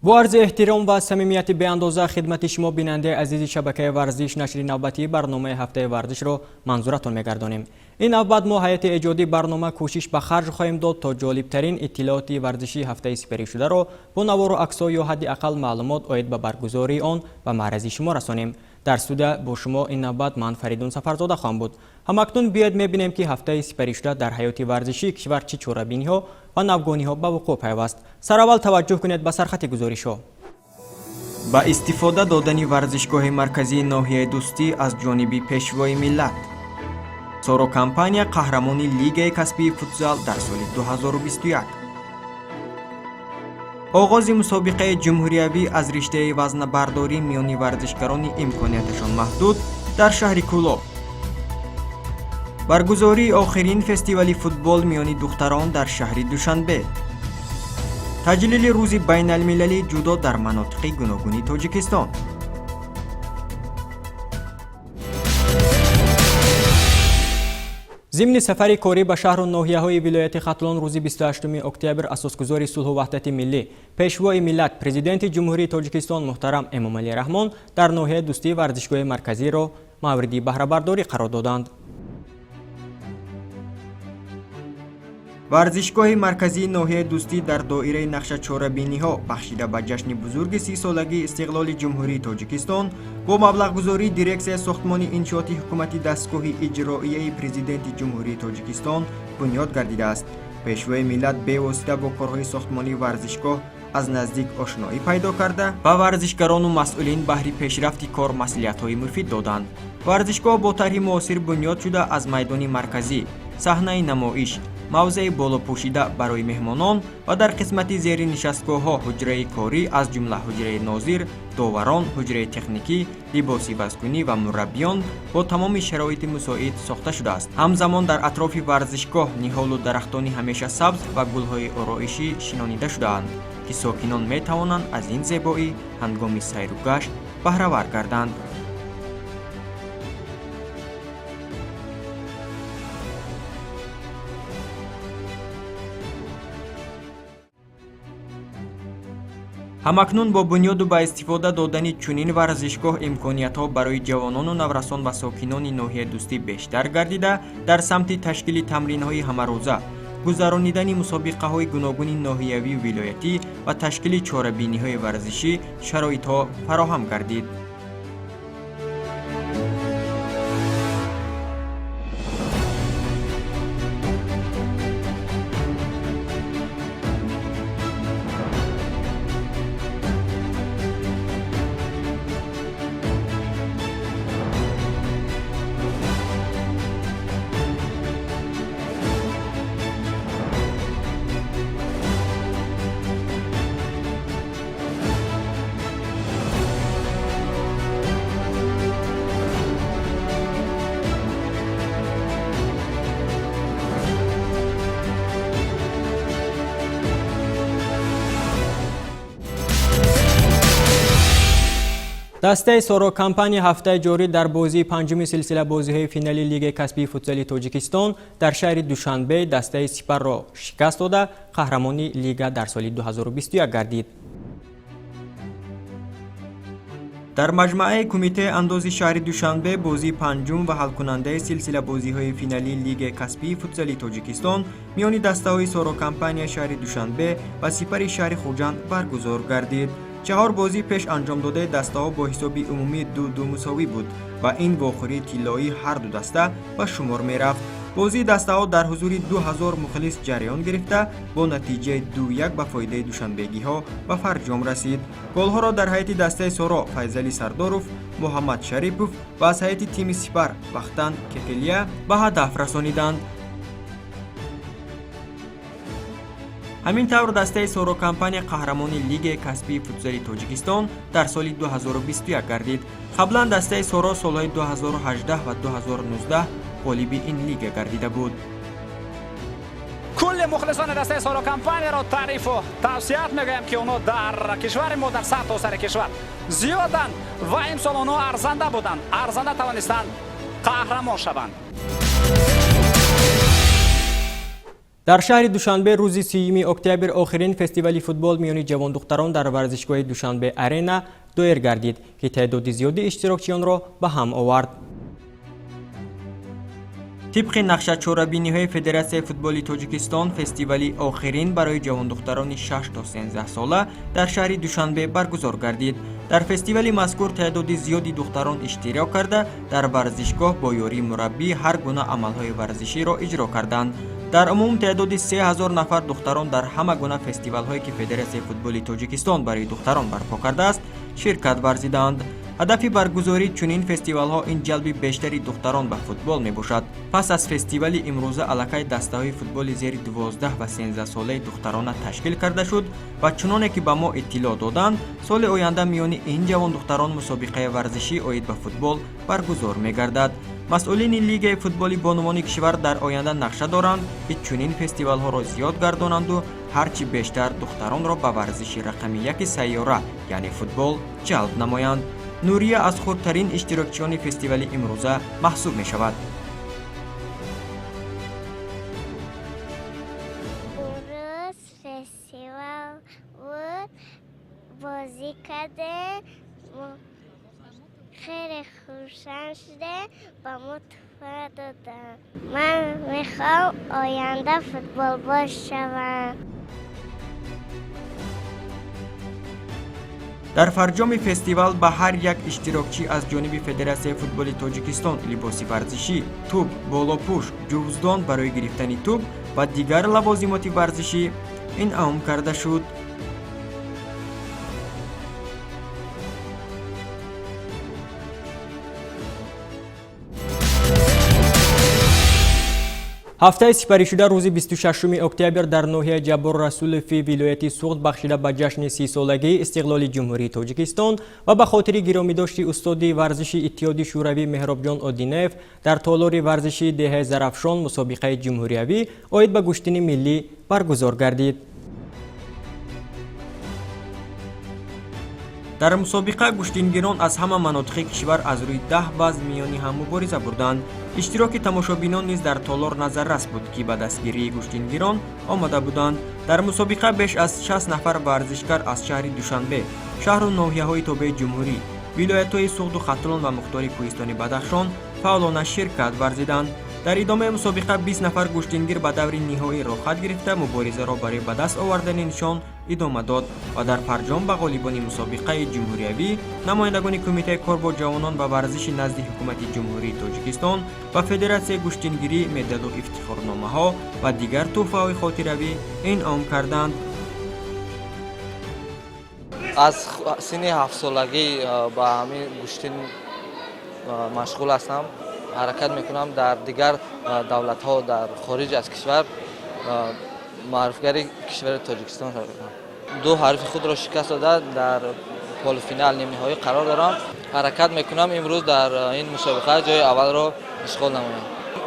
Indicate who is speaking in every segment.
Speaker 1: Бо арзи эҳтиром ва самимияти беандоза хидмати шумо, бинандаи азизи шабакаи варзиш, нашри навбатии барномаи ҳафтаи варзишро манзуратон мегардонем. Ин навбат мо, ҳайати эҷодии барнома, кӯшиш ба харҷ хоҳем дод, то ҷолибтарин иттилооти варзишии ҳафтаи сипаришударо бо навору аксҳо ё ҳадди ақал маълумот оид ба баргузории он ба маърези шумо расонем. Дар студия бо шумо ин навбат ман, Фаридун Сафарзода, хоҳам буд. Ҳамакнун биёед мебинем, ки ҳафтаи сипаришуда дар ҳаёти варзишии кишвар чӣ чорабиниҳо ва навгониҳо ба вуқӯъ пайваст. Сараввал таваҷҷӯҳ кунед ба сархати гузоришҳо. Ба истифода додани варзишгоҳи марказии ноҳияи Дӯстӣ аз ҷониби Пешвои миллат. Соро Компания қаҳрамони лигаи касбии футзал дар соли 2021. Оғози мусобиқаи ҷумҳуриявӣ аз риштаи вазнабардорӣ миёни варзишгарони имконияташон маҳдуд дар шаҳри Кӯлоб. Баргузории охирин фестивали футбол миёни духтарон дар шаҳри Душанбе. Таҷлили рӯзи байналмилалии ҷудо дар манотиқи гуногуни Тоҷикистон. Зимни сафари корӣ ба шаҳру ноҳияҳои вилояти Хатлон рӯзи 28 октябр асосгузори сулҳу ваҳдати миллӣ, Пешвои миллат, Президенти Ҷумҳурии Тоҷикистон муҳтарам Эмомалӣ Раҳмон дар ноҳияи Дӯстии варзишгоҳи марказиро мавриди баҳрабардорӣ қарор доданд. Варзишгоҳи марказии ноҳияи Дӯстӣ дар доираи нақша чорабиниҳо, бахшида ба ҷашни бузурги 30-солагии истиқлоли Ҷумҳурии Тоҷикистон, бо маблағгузории Дирексияи сохтмони иншооти ҳукумати дастгоҳи иҷроияи Президенти Ҷумҳурии Тоҷикистон бунёд гардидааст. Пешвои миллат бевосита бо корҳои сохтмонии варзишгоҳ аз наздик ошноӣ пайдо карда, ба варзишгарону масъулин баҳри пешрафти кор маслиҳатҳои муфид доданд. Варзишгоҳ бо тарҳи муосир бунёд шуда, аз майдони марказӣ, саҳнаи намоиш, мавзеи болопӯшида барои меҳмонон ва дар қисмати зери нишастгоҳҳо ҳуҷраи корӣ, аз ҷумла ҳуҷраи нозир, доварон, ҳуҷраи техникӣ, либоси вазкунӣ ва мураббиён бо тамоми шароити мусоид сохта шудааст. Ҳамзамон дар атрофи варзишгоҳ ниҳолу дарахтони ҳамеша сабз ва гулҳои ороишӣ шинонида шудаанд, ки сокинон метавонанд аз ин зебоӣ ҳангоми сайру гашт баҳравар гарданд. Ҳамакнун бо бунёду ба истифода додани чунин варзишгоҳ имкониятҳо барои ҷавонону наврасон ва сокинони ноҳияи Дӯстӣ бештар гардида, дар самти ташкили тамринҳои ҳамарӯза, гузаронидани мусобиқаҳои гуногуни ноҳиявию вилоятӣ ва ташкили чорабиниҳои варзишӣ шароитҳо фароҳам гардид. Дастаи Соро Компания ҳафтаи ҷорӣ дар бозии панҷуми силсила бозиҳои финали лигаи касбии футзали Тоҷикистон дар шаҳри Душанбе дастаи Сипарро шикаст дода, қаҳрамони лига дар соли 2021 гардид. Дар маҷмӯаи Кумитаи андози шаҳри Душанбе бозии панҷум ва ҳалкунандаи силсила бозиҳои финалии лигаи касбии футзали Тоҷикистон миёни дастаҳои Соро Компания шаҳри Душанбе ва Сипари шаҳри Хуҷанд баргузор гардид. Чаҳор бозии пеш анҷомдодаи дастаҳо бо ҳисоби умумии 2-2 мусовӣ буд ва ин вохӯрии тиллоии ҳарду даста ба шумор мерафт. Бозии дастаҳо дар ҳузури 2000 мухлис ҷараён гирифта, бо натиҷаи 2-1 ба фоидаи душанбегиҳо ба фарҷом расид. Голҳоро дар ҳайати дастаи Соро Файзалӣ Сардоров, Муҳаммад Шарипов ва аз ҳайати тими Сипар Вахтан Кекелия ба ҳадаф расониданд. Ҳамин тавр, дастаи Соро Компания қаҳрамони лигаи касбии футзали Тоҷикистон дар соли 2021 гардид. Қаблан дастаи Соро солҳои 2018 ва 2019 ғолиби ин лига гардида буд.
Speaker 2: Кулли мухлисони дастаи Соро Компанияро таърифу тавсият мегӯям, ки онҳо дар кишвари мо, дар сартосари кишвар зиёданд ва имсол онҳо арзанда буданд, арзанда тавонистанд қаҳрамон шаванд.
Speaker 1: Дар шаҳри Душанбе рӯзи 30 октябр охирин фестивали футбол миёни ҷавондухтарон дар варзишгоҳи Душанбе Арена доир гардид, ки теъдоди зиёди иштирокчиёнро ба ҳам овард. Тибқи нақша чорабиниҳои Федератсияи футболи Тоҷикистон, фестивали охирин барои ҷавондухтарони 6 то 13 сола дар шаҳри Душанбе баргузор гардид. Дар фестивали мазкур теъдоди зиёди духтарон иштирок карда, дар варзишгоҳ бо ёрии мураббӣ ҳар гуна амалҳои варзиширо иҷро карданд. Дар умум теъдоди 3000 нафар духтарон дар ҳама гуна фестивалҳое, ки Федератсияи футболи Тоҷикистон барои духтарон барпо кардааст, ширкат варзидаанд. Ҳадафи баргузории чунин фестивалҳо ин ҷалби бештари духтарон ба футбол мебошад. Пас аз фестивали имрӯза аллакай дастаҳои футболи зери 12 ва 13 солаи духтарона ташкил карда шуд ва чуноне ки ба мо иттилоъ доданд, соли оянда миёни ин ҷавондухтарон мусобиқаи варзишӣ оид ба футбол баргузор мегардад. Масъулини Лигаи футболи бонувони кишвар дар оянда нақша доранд, ки чунин фестивалҳоро зиёд гардонанду ҳарчи бештар духтаронро ба варзиши рақами яки сайёра, яъне футбол, ҷалб намоянд. Нурия аз хурдтарин иштирокчиёни фестивали имрӯза маҳсуб мешавад.
Speaker 3: Имрӯз фестивал буд, бозӣ кардем, хеле хурсанд шудем, ба мо туҳфа доданд. Ман мехоҳам оянда футболбоз шавам.
Speaker 1: Дар фарҷоми фестивал ба ҳар як иштирокчӣ аз ҷониби Федератсияи футболи Тоҷикистон либоси варзишӣ, тӯб, болопӯш, ҷувздон барои гирифтани тӯб ва дигар лавозимоти варзишӣ инъом карда шуд. Ҳафтаи сипаришуда рӯзи 26 октябр дар ноҳияи Ҷаббор Расулови вилояти Суғд бахшида ба ҷашни 30-солагии истиқлоли Ҷумҳурии Тоҷикистон ва ба хотири гиромидошти устоди варзиши Иттиҳоди Шӯравӣ Меҳробҷон Одинаев дар толори варзишии деҳаи Зарафшон мусобиқаи ҷумҳуриявӣ оид ба гӯштини миллӣ баргузор гардид. Дар мусобиқа гӯштингирон аз ҳама манотиқи кишвар аз рӯи 10 вазн миёни ҳам мубориза бурданд. Иштироки тамошобинон низ дар толор назаррас буд, ки ба дастгирии гӯштингирон омода буданд. Дар мусобиқа беш аз 60 нафар варзишгар аз шаҳри Душанбе, шаҳру ноҳияҳои тобеи ҷумҳурӣ, вилоятҳои Суғду Хатлон ва мухтори кӯҳистони Бадахшон фаъолона ширкат варзиданд. Дар идомаи мусобиқа 20 нафар гӯштингир ба даври ниҳоӣ роҳхат гирифта, муборизаро барои ба даст овардани нишон идома дод ва дар фарҷом ба ғолибони мусобиқаи ҷумҳуриявӣ намояндагони Кумитаи кор бо ҷавонон ва варзиши назди Ҳукумати Ҷумҳурии Тоҷикистон ва Федератсияи гӯштингирӣ медалу ифтихорномаҳо ва дигар тӯҳфаҳои хотиравӣ инъом карданд.
Speaker 4: Аз синни 7-солагӣ ба ҳамин гӯштин машғул ҳастам. Ҳаракат мекунам дар дигар давлатҳо, дар хориҷ аз кишвар маъруфгари кишвари Тоҷикистон шавам. Ду ҳарифи худро шикаст дода, дар полуфинал, нимниҳоӣ қарор дорам. Ҳаракат мекунам имрӯз дар ин мусобиқа ҷои аввалро ишғол намоям.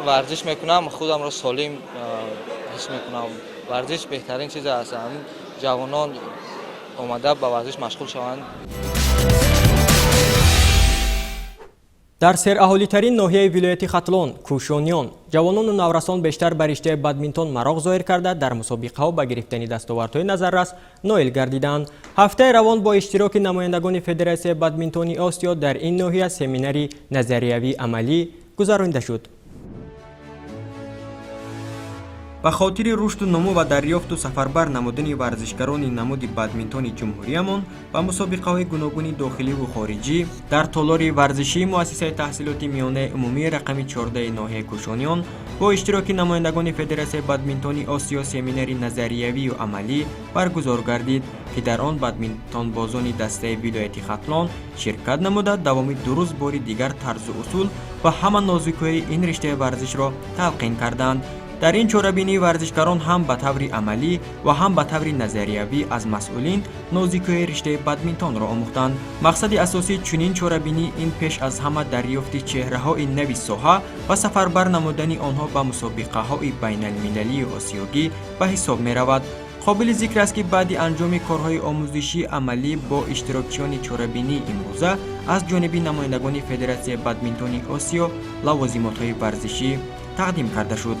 Speaker 4: Варзиш мекунам, худамро солим ҳис мекунам. Варзиш беҳтарин чиз аст. Ҷавонон омада ба варзиш машғул шаванд.
Speaker 1: Дар сераҳолитарин ноҳияи вилояти Хатлон, Кӯшониён, ҷавонону наврасон бештар ба риштаи бадминтон мароқ зоҳир карда, дар мусобиқаҳо ба гирифтани дастовардҳои назаррас ноил гардиданд. Ҳафтаи равон бо иштироки намояндагони Федератсияи бадминтони Осиё дар ин ноҳия семинари назариявии амалӣ гузаронида шуд. Ба хотири рушду нумӯ ва дарёфту сафарбар намудани варзишгарони намуди бадминтони ҷумҳуриямон ба мусобиқаҳои гуногуни дохиливу хориҷӣ, дар толори варзишии муассисаи таҳсилоти миёнаи умумии рақами 14 ноҳияи Кӯшониён бо иштироки намояндагони Федератсияи бадминтони Осиё семинари назариявию амалӣ баргузор гардид, ки дар он бадминтонбозони дастаи вилояти Хатлон ширкат намуда, давоми 2 рӯз бори дигар тарзу усул ва ҳама нозукиҳои ин риштаи варзишро талқин карданд. Дар ин чорабинӣ варзишгарон ҳам ба таври амалӣ ва ҳам ба таври назариявӣ аз масъулин нозикиҳои риштаи бадминтонро омӯхтанд. Мақсади асосии чунин чорабинӣ ин пеш аз ҳама дарёфти чеҳраҳои нави соҳа ва сафарбар намудани онҳо ба мусобиқаҳои байналмилалию осиёгӣ ба ҳисоб меравад. Қобили зикр аст, ки баъди анҷоми корҳои омӯзишии амалӣ бо иштирокчиёни чорабинии имрӯза аз ҷониби намояндагони Федератсияи бадминтони Осиё лавозимотҳои варзишӣ тақдим карда шуд.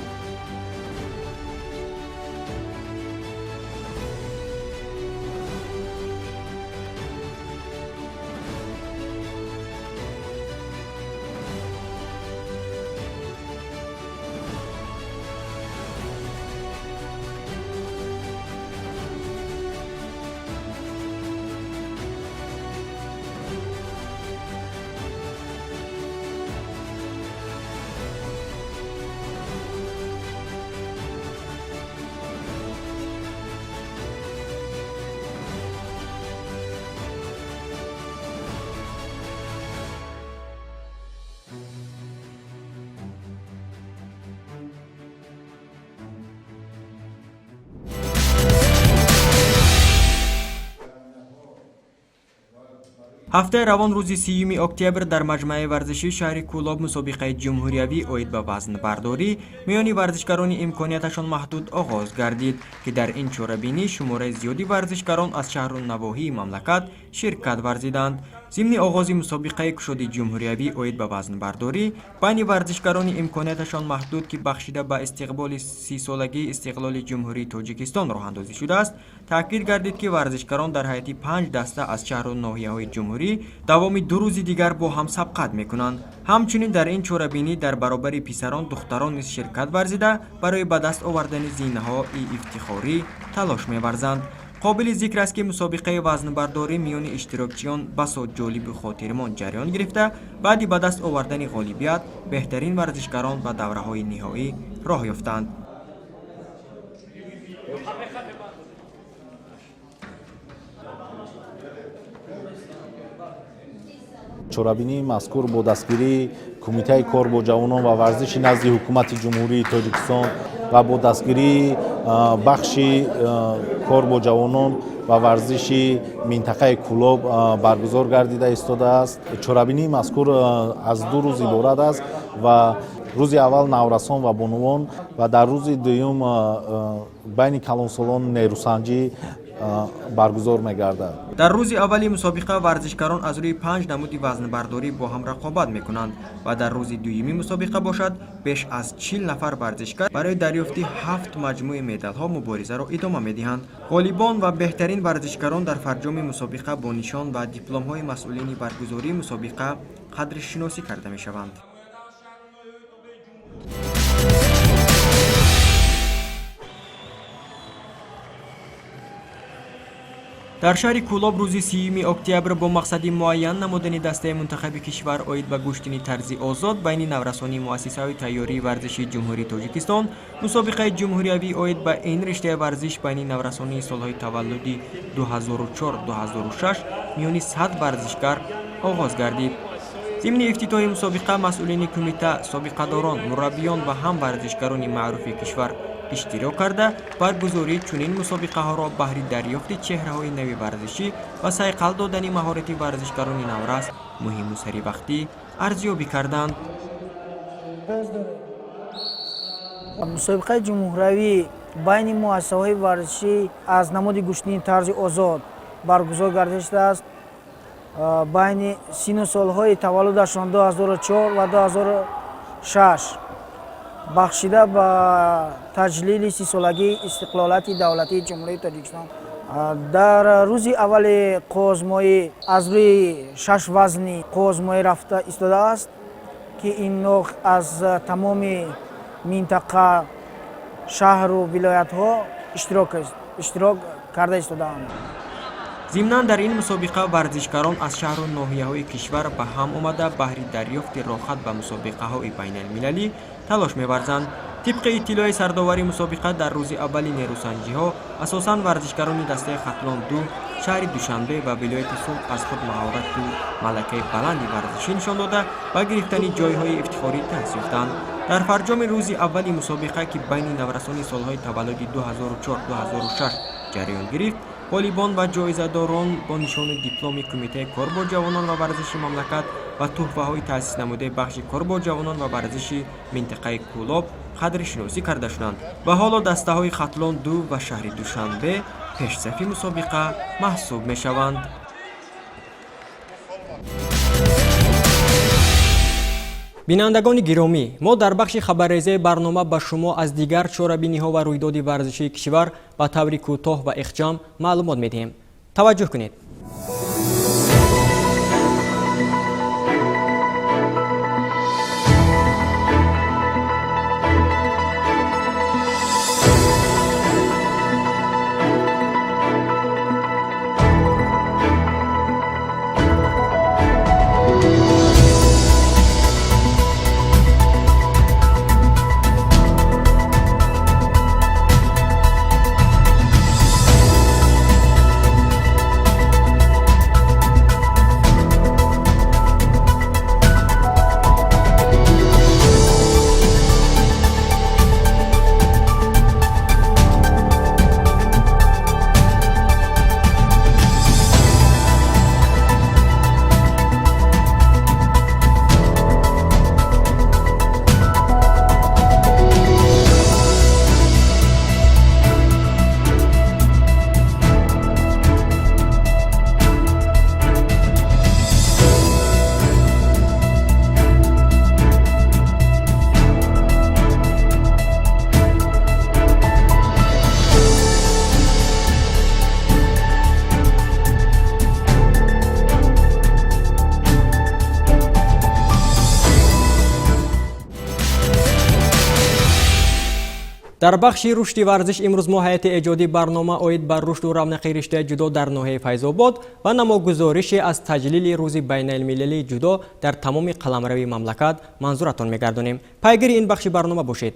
Speaker 1: Ҳафтаи равон рӯзи 30 октябр дар маҷмӯаи варзишии шаҳри Кӯлоб мусобиқаи ҷумҳуриявӣ оид ба вазнбардорӣ миёни варзишгарони имконияташон маҳдуд оғоз гардид, ки дар ин чорабинӣ шумораи зиёди варзишгарон аз шаҳру навоҳии мамлакат ширкат варзиданд. Зимни оғози мусобиқаи кушоди ҷумҳуриявӣ оид ба вазнбардорӣ байни варзишгарони имконияташон маҳдуд, ки бахшида ба истиқболи 30-солагии истиқлоли Ҷумҳурии Тоҷикистон роҳандозӣ шудааст, таъкид гардид, ки варзишгарон дар ҳайати панҷ даста аз шаҳру ноҳияҳои ҷумҳурӣ давоми 2 рӯзи дигар бо ҳам сабқат мекунанд. Ҳамчунин дар ин чорабинӣ дар баробари писарон духтарон низ ширкат варзида, барои ба даст овардани зинаҳои ифтихорӣ талош меварзанд. Қобили зикр аст, ки мусобиқаи вазнбардорӣ миёни иштирокчиён басо ҷолибу хотирмон ҷараён гирифта, баъди ба даст овардани ғолибият беҳтарин варзишгарон ба давраҳои ниҳоӣ роҳ ёфтанд.
Speaker 5: Чорабинии мазкур бо дастгирии Кумитаи кор бо ҷавонон ва варзиши назди Ҳукумати Ҷумҳурии Тоҷикистон ва бо дастгирии бахши кор бо ҷавонон ва варзиши минтақаи Кӯлоб баргузор гардида истодааст. Чорабинии мазкур аз 2 рӯз иборат аст ва рӯзи аввал наврасон ва бонувон ва дар рӯзи дуюм байни калонсолон нерӯсанҷӣ баргузор мегардад.
Speaker 1: Дар рӯзи аввали мусобиқа варзишгарон аз рӯи панҷ намуди вазнбардорӣ бо ҳам рақобат мекунанд ва дар рӯзи дуюми мусобиқа бошад, беш аз 40 нафар варзишгар барои дарёфти ҳафт маҷмӯи медалҳо муборизаро идома медиҳанд. Ғолибон ва беҳтарин варзишгарон дар фарҷоми мусобиқа бо нишон ва дипломҳои масъулини баргузории мусобиқа қадршиносӣ карда мешаванд. Дар шаҳри Кӯлоб рӯзи 30 октябр бо мақсади муайян намудани дастаи мунтахаби кишвар оид ба гӯштини тарзи озод байни наврасони муассисаҳои тайёрии варзишии Ҷумҳурии Тоҷикистон мусобиқаи ҷумҳуриявӣ оид ба ин риштаи варзиш байни наврасони солҳои таваллуди 2004-2006 миёни 100 варзишгар оғоз гардид. Зимни ифтитоҳи мусобиқа масъулини кумита, собиқадорон, мураббиён ва ҳам варзишгарони маъруфи кишвар иштирок карда, баргузории чунин мусобиқаҳоро баҳри дарёфти чеҳраҳои нави варзишӣ ва сайқал додани маҳорати варзишгарони наврас муҳиму саривақтӣ арзёбӣ карданд.
Speaker 6: Мусобиқаи ҷумҳуриявӣ байни муассисаҳои варзишӣ аз намуди гӯштини тарзи озод баргузор гардида шудааст. Байни сину солҳои таваллудашон 2004 ва 2006, бахшида ба таҷлили 30-солагии истиқлолияти давлатии Ҷумҳурии Тоҷикистон. Дар рӯзи аввали қувваозмоӣ аз рӯи шаш вазни қувваозмоӣ рафта истодааст, ки инно аз тамоми минтақа, шаҳру вилоятҳо иштирок карда истодаанд.
Speaker 1: Зимнан дар ин мусобиқа варзишгарон аз шаҳру ноҳияҳои кишвар ба ҳам омада, баҳри дарёфти роҳхат ба мусобиқаҳои байналмилалӣ талош меварзанд. Тибқи иттилои сардовари мусобиқа, дар рӯзи аввали нерӯсанҷиҳо асосан варзишгарони дастаи Хатлон 2, шаҳри Душанбе ва вилояти Суғд аз худ маҳорату малакаи баланди варзишӣ нишон дода, ба гирифтани ҷойҳои ифтихорӣ даст ёфтанд. Дар фарҷоми рӯзи аввали мусобиқа, ки байни наврасони солҳои таваллуди 2004-2006 ҷараён гирифт, ғолибон ва ҷоизадорон бо нишону дипломи Кумитаи кор бо ҷавонон ва варзиши мамлакат ва туҳфаҳои таъсис намудаи бахши кор бо ҷавонон ва варзиши минтақаи Кӯлоб қадршиносӣ карда шуданд ва ҳоло дастаҳои Хатлон 2 ва шаҳри Душанбе пешсафи мусобиқа маҳсуб мешаванд. Бинандагони гиромӣ, мо дар бахши хабаррезаи барнома ба шумо аз дигар чорабиниҳо ва рӯйдоди варзишии кишвар ба таври кӯтоҳ ва ихҷам маълумот медиҳем. Таваҷҷӯҳ кунед.
Speaker 7: Дар бахши рушди варзиш имрӯз мо ҳайати эҷодии барнома оид ба рушду равнақи риштаи ҷудо дар ноҳияи Файзобод ва намогузорише аз таҷлили рӯзи байналмилалии ҷудо дар тамоми қаламрави мамлакат манзуратон мегардонем. Пайгири ин бахши барнома бошед.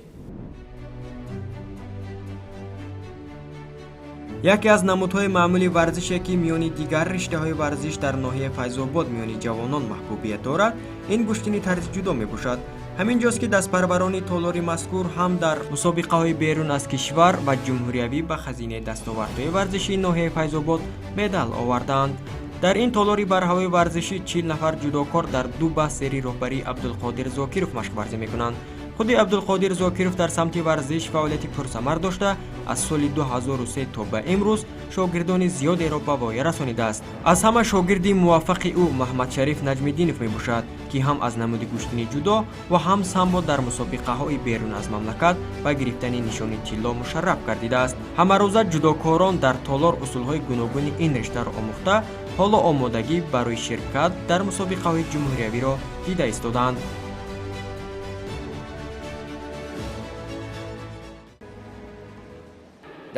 Speaker 1: Яке аз намудҳои маъмули варзише, ки миёни дигар риштаҳои варзиш дар ноҳияи Файзобод миёни ҷавонон маҳбубият дорад, ин гӯштини тарзи ҷудо мебошад. Ҳамин ҷост, ки дастпарварони толори мазкур ҳам дар мусобиқаҳои берун аз кишвар ва ҷумҳуриявӣ ба хазинаи дастовардҳои варзишии ноҳияи Файзобод медал овардаанд. Дар ин толори барҳавои варзишӣ 40 нафар ҷудокор дар ду баҳс зери роҳбарии Абдулқодир Зокиров машқварзӣ мекунанд. Худи Абдулқодир Зокиров дар самти варзиш фаъолияти пурсамар дошта, аз соли 2003 то ба имрӯз шогирдони зиёдеро ба воя расонидааст. Аз ҳама шогирди муваффақи ӯ Маҳмадшариф Наҷмиддинов мебошад, ки ҳам аз намуди гӯштини ҷудо ва ҳам самбо дар мусобиқаҳои берун аз мамлакат ба гирифтани нишони тилло мушарраф гардидааст. Ҳамарӯза ҷудокорон дар толор усулҳои гуногуни ин риштаро омӯхта, ҳоло омодагӣ барои ширкат дар мусобиқаҳои ҷумҳуриявиро дида истодаанд.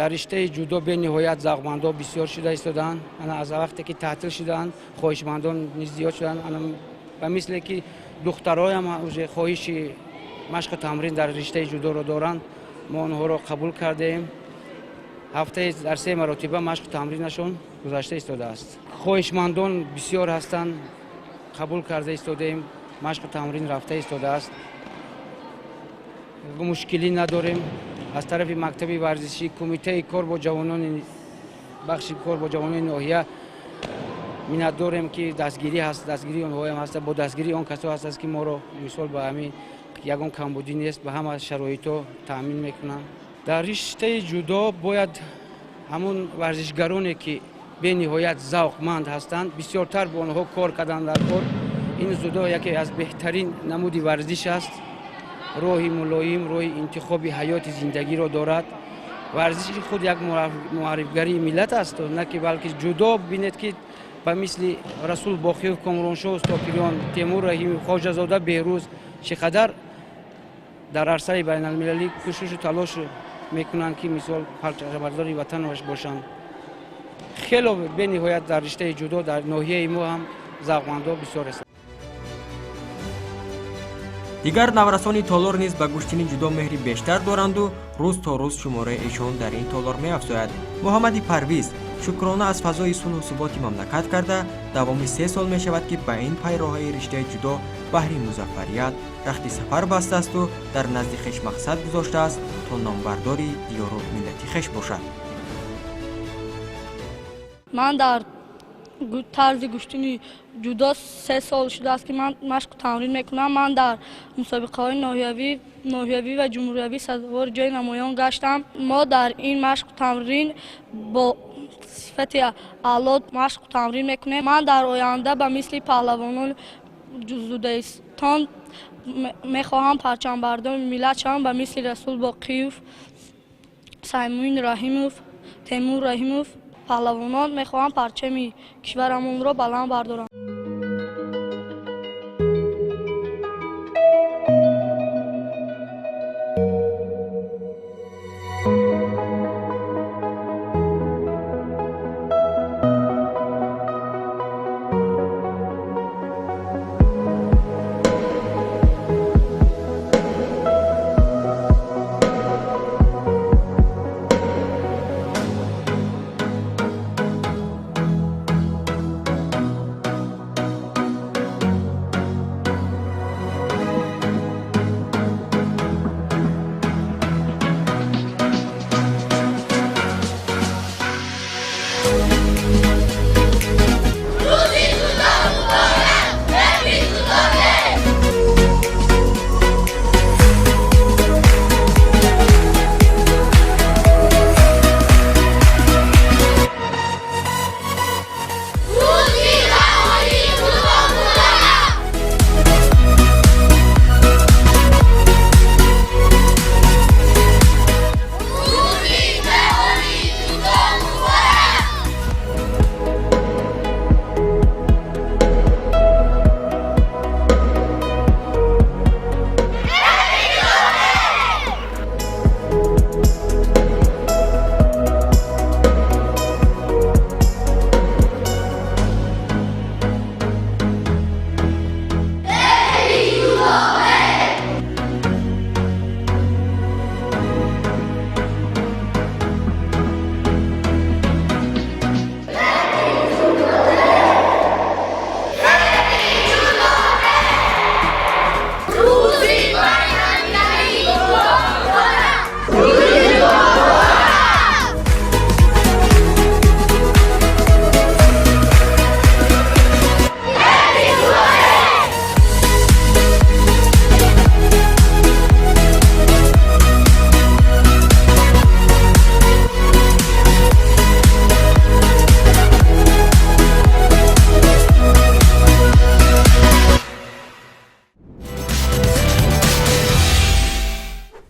Speaker 8: Дар риштаи ҷудо бениҳоят завқмандон бисёр шуда истодаанд. Ана аз вақте ки таътил шудаанд, хоҳишмандон низ зиёд шуданд. Ана ба мисле ки духтароям уже хоҳиши машқу тамрин дар риштаи ҷудоро доранд, мо онҳоро қабул кардаем. Ҳафтаи дар се маротиба машқу тамринашон гузашта истодааст. Хоҳишмандон бисёр ҳастанд, қабул карда истодаем, машқу тамрин рафта истодааст, мушкилӣ надорем. Аз тарафи мактаби варзишӣ, кумитаи кор бо ҷавонони, бахши кор бо ҷавонони ноҳия миннатдорем, ки дастгирӣ ҳаст, дастгирии онҳоям ҳаст. Бо дастгирии он касо ҳаст, ки моро мисол ба ҳамин ягон камбудӣ нест, ба ҳама шароитҳо таъмин мекунанд. Дар риштаи ҷудо бояд ҳамун варзишгароне, ки бениҳоят завқманд ҳастанд, бисёртар бо онҳо кор кардан дар кор. Ин ҷудо яке аз беҳтарин намуди варзиш аст, роҳи мулоим, роҳи интихоби ҳаёти зиндагиро дорад. Варзиши худ як муаррифгарии миллат аст, на ки балки ҷудо. Бинед, ки ба мисли Расул Боқиев, Комроншоҳ Устопириён, Темур Раҳимов, Хоҷазода Беҳрӯз чӣ қадар дар арсаи байналмилалӣ кӯшишу талош мекунанд, ки мисол парчамбардори ватанаш бошанд. Хело бениҳоят дар риштаи ҷудо дар ноҳияи мо ҳам завқмандо бисёр ҳастанд.
Speaker 1: Дигар наврасони толор низ ба гӯштини ҷудо меҳри бештар доранду рӯз то рӯз шумораи эшон дар ин толор меафзояд. Муҳаммади Парвиз шукрона аз фазои сулҳу суботи мамлакат карда, давоми 3 сол мешавад, ки ба ин пайроҳаи риштаи ҷудо баҳри музаффарият рахти сафар бастаасту дар назди хеш мақсад гузоштааст, то номбардори диёру миллати хеш бошад.
Speaker 9: Ман дар тарзи гӯштини ҷудо 3 сол шудааст, ки ман машқу тамрин мекунам. Ман дар мусобиқаҳои ноҳиявӣ ва ҷумҳуриявӣ сазовори ҷои намоён гаштам. Мо дар ин машқу тамрин бо сифати аъло машқу тамрин мекунем. Ман дар оянда ба мисли паҳлавонони ҷудоистон мехоҳам парчамбардори миллат шавам, ба мисли Расул Боқиев, Саймумин Раҳимов, Темур Раҳимов паҳлавонон мехоҳам парчами кишварамонро баланд бардорам.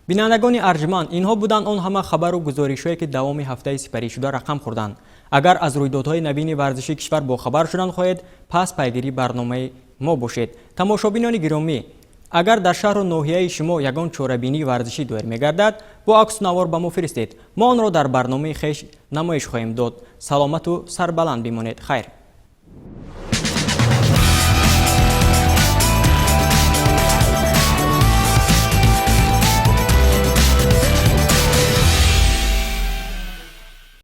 Speaker 7: Бинандагони арҷманд, инҳо буданд он ҳама хабару гузоришҳое, ки давоми ҳафтаи сипаришуда рақам хӯрданд. Агар аз рӯйдодҳои навини варзиши кишвар бохабар шудан хоҳед, пас пайгирии барномаи мо бошед. Тамошобинони гиромӣ, агар дар шаҳру ноҳияи шумо ягон чорабинии варзишӣ доир мегардад, бо аксу навор ба мо фиристед, мо онро дар барномаи хеш намоиш хоҳем дод. Саломату сарбаланд бимонед, хайр.